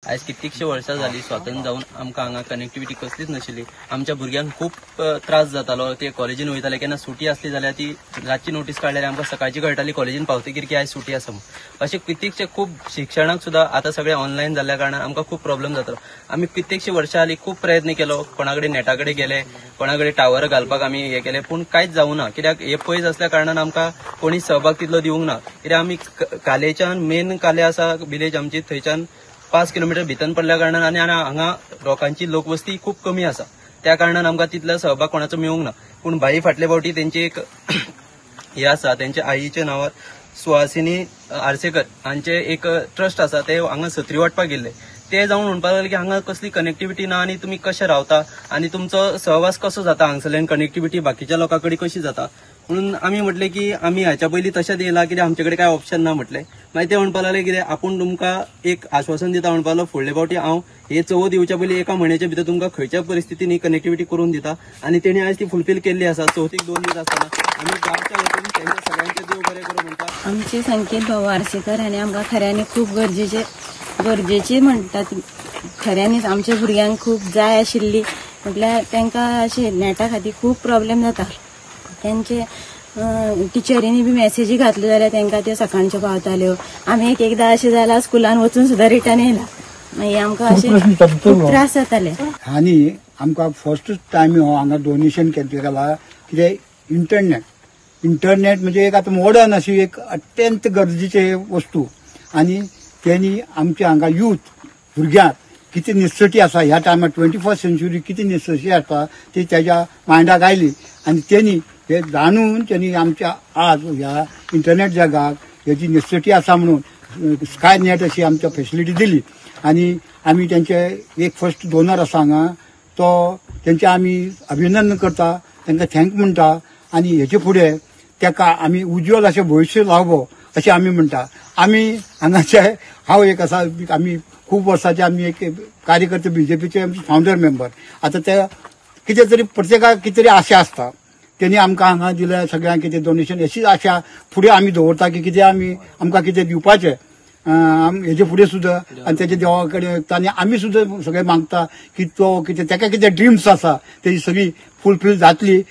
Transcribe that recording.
आयज कितलींशी वर्सां जाली स्वातंत्र्य जावन आमकां हांगा कनेक्टिविटी कसलीच नाशिल्ली. आमच्या भुरग्यांक खूब त्रास जातालो. ते कॉलेजीन वयताले, केन्ना सुटी आसली जाल्यार ती रातची नोटीस काडल्यार आमकां सकाळची कळटाली कॉलेजीन पावतकीर की आयज सुटी आसा म्हणून. अशें कितलींशे खूब शिक्षणाक सुद्दां आतां सगळें ऑनलायन जाल्ल्या कारणान आमकां खूब प्रॉब्लम जातालो. आमी कितलींशी वर्सां जाली खूब प्रयत्न केलो, कोणा कडेन नेटा कडेन गेले, कोणा कडेन टावर घालपाक आमी हे केले, पूण कांयच जावं ना. कित्याक हे पयस आसल्या कारणान आमकां कोणी सहभाग तितलो दिवंक ना. कित्याक आमी कालेच्यान मेन काले आसा विलेज आमची, थंयच्यान 5 किलोमिटर भितर पडल्या कारणान आनी हांगा लोकांची लोकवस्ती खूब कमी आसा, त्या कारणान आमकां तितलो सहभाग कोणाचो मेळूंक ना. पूण भाई फाटले फावटी तेंची एक हे आसा, तेंच्या आईच्या नांवार सुहासिनी आर्सेकर हांचे एक ट्रस्ट आसा, ते हांगा सत्री वाटपाक गेल्ले. ते जावन म्हणपाक लागले की हांगा कसली कनेक्टिविटी ना आनी तुमी कशे रावता आनी तुमचो सहवास कसो जाता हांगसरल्यान, कनेक्टिविटी बाकीच्या लोकां कडेन कशी जाता. म्हणून आमी म्हटलें की आमी हाच्या पयलीं तशेंच येयला, कित्याक आमचे कडेन कांय ऑप्शन ना म्हटलें. मागीर ते म्हणपाक लागले कितें आपूण तुमकां एक आश्वासन दिता म्हणपाक लागलो, फुडले फावटी हांव हे चवथ येवच्या पयलीं एका म्हयन्याच्या भितर तुमकां खंयच्या परिस्थितीन ही कनेक्टिविटी करून दिता. आनी तेणी आयज ती फुलफील केल्ली आसा. चवथीक 2 दीस आसतना आमी गांवच्या वतीन तेंच्या सगळ्यांचे देव बरें करूं म्हणटा. आमचे संकेत भाऊ आर्सेकर हांणी आमकां खऱ्यांनी खूब गरजेचे म्हणटात. खऱ्यांनीच आमच्या भुरग्यांक खूब जाय आशिल्ली, म्हटल्यार तांकां अशें नेटा खातीर खूब प्रॉब्लेम जाता. तेंचे टिचरींनी बी मॅसेजी घातल्यो जाल्यार तांकां त्यो सकाळच्यो पावताल्यो. आमी एक एकदां अशें जालां स्कुलान वचून सुद्दां रिटर्न येयला, मागीर आमकां अशें खूब त्रास जाताले. आनी आमकां फर्स्ट टायम हो हांगा डोनेशन केला कितें इंटरनेट म्हणजे एक आतां मॉडर्न अशी एक अत्यंत गरजेची वस्तू. आनी तेणी आमच्या हांगा यूथ भुरग्यांक कितें नेसेसिटी आसा ह्या टायमार 21st century कितें नेसेसिटी आसा ती तेज्या मायंडाक आयली आनी तेणी हे जाणून तेणी आमच्या आज ह्या इंटरनेट जगाक हेजी नेसेसिटी आसा म्हणून स्काय नेट अशी आमच्या फेसिलिटी दिली. आनी आमी तेंचे एक फर्स्ट डोनर आसा हांगा, तो तेंचे आमी अभिनंदन करता, तांकां thank म्हणटा. आनी हेचे फुडें ताका आमी उज्ज्वल अशें भविश्य लावो अशें आमी म्हणटा. आमी हांगाचे हांव एक आसा, आमी खूब वर्सांचे आमी एक कार्यकर्ते बीजेपीचे फावंडर मेंबर. आतां ते कितें तरी प्रत्येकाक कितें तरी आशा आसता, तेणी आमकां हांगा दिल्या सगळ्यांक कितें डोनेशन, अशीच आशा फुडें आमी दवरता की कितें आमी आमकां कितें दिवपाचें हेजे फुडें सुद्दां. आनी तेजे देवा कडेन आनी आमी सुद्दां सगळें मागता की तो कितें ताका कितें ड्रिम्स आसा तेजी सगळी फुलफील जातली.